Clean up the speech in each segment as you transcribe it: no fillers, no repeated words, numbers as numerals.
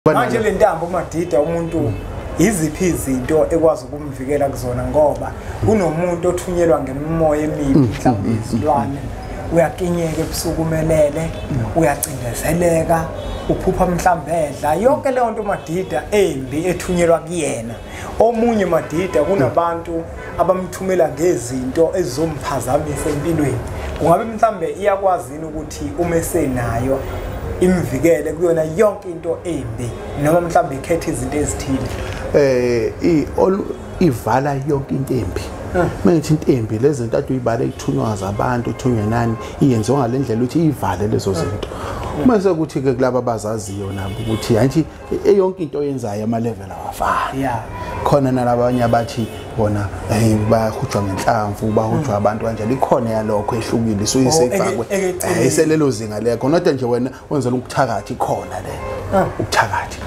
Manje le ntambo uMadida umuntu iziphi izinto ekwazi ukumvikela kuzona, ngoba kunomuntu othunyelwa ngemimoya emibi, mhlawumbe izilwane, uyakinyeka ebusuku umelele, uyacindezeleka, uphupha mhlawumbe edla yonke leyo nto uMadida embi ethunyelwa kuyena. Omunye Madida kunabantu abamthumela ngezinto ezizomphazamisa empilweni. Kungabe mhlawumbe iyakwazi ukuthi uma esenayo imvikele kuyona yonke into embi, noma mhlawumbe ikhethe izinto ezithile? Ivala yonke into embi. Mengithi into embi, lezi zinto ade uyibale ithunywa zabantu, uthunywe nani, iyenziwa ngale ndlela ukuthi ivale lezo zinto. Mase kuthi ke kulabo abazaziyo nabo ukuthi anti yonke into oyenzayo ama level awafani. Khona nalabanye abathi bona bahujwa ngenhlamvu, bahujwa abantu kanjalo, ikhona yalokho ehlukile so isefakwe iselelo zinga lekho. Kodwa nje wena wenzela ukuthakatha, ikhona le ukuthakatha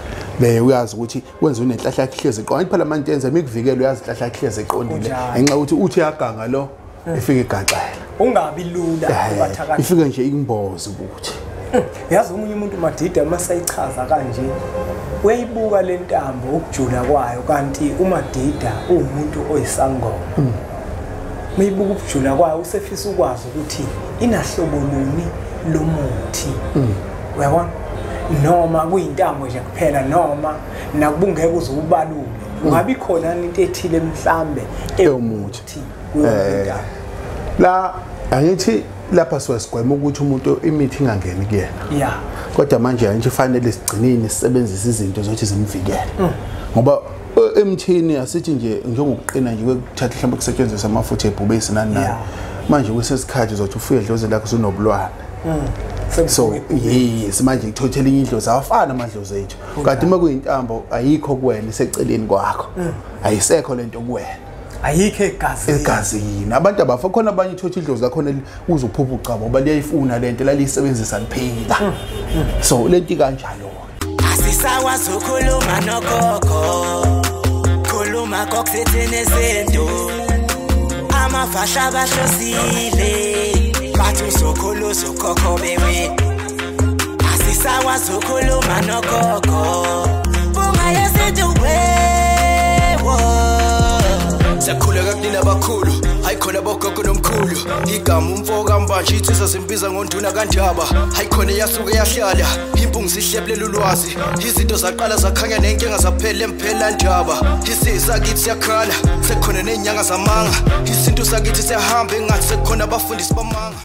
le, uyazi ukuthi wenza unenhlahla yakhe ihlezi eqondile. Phela manje yenza imikuvikelo, uyazi inhlahla yakhe ihlezi eqondile, ngenxa ukuthi uthi yaganga lo ifike igaxela, ungabi lula ubathakatha, ifike nje imbozi ukuthi yazi. Omunye umuntu Madida uma seyichaza kanje uyayibuka le ntambo ukujula kwayo, kanti uMadida uwumuntu oyisangoma. Mayibuka ukujula kwayo usefisa ukwazi ukuthi inahlobo luni lomuthi, uyabona, noma kuyintambo nje kuphela, noma nakubungeke uze ubalule, ungabi khona into ethile mhlambe ewumuthi la. Angithi lapha siyasigwema ukuthi umuntu imithi ingangeni kuyena, kodwa manje nje fanele sigcinine sisebenzise izinto zokuthi zimvikele, ngoba emthini asithi nje njengokuqina nje kwekuthatha mhlawumbe kusetshenziswa amafutha ebhubesi nani nani, manje kwesesikhathi uzothi ufuye idlozi lakho usunobulwane. So yes, manje kuthothela idlozi awafana amadlozi ethu, kanti uma kuyintambo ayikho kuwena, iseceleni kwakho, ayisekho lento kuwena, ayikho egazini, egazini. Abantu abafa khona, abanye uthothi idlozi lakhona uzophupha ucabo ngoba liyayifuna lento laliyisebenzisa liphila. So lento kanjalo. Asisakwazi ukukhuluma nogogo, khuluma kokuthini izinto, amafasha bahlosile bathi uzokhulu uzokhokho bewe. Asisakwazi ukukhuluma nogogo, bunga yesintu wewo. Siyakhuleka kunina abakhulu, hayi khona bogogo nomkhulu. Igama umfo kaMbanje insizwa zimbiza ngonduna kaNdaba. Hayi khona yasuke yahlala, impungu zihlebulela ulwazi. Izinto zaqala zakhanya nenkinga zaphela emphela ndaba. Isisakithi siyakhala, sekukhona nezinyanga zamanga. Isintu sakithi siyahamba engathi sekukhona abafundisi bamanga.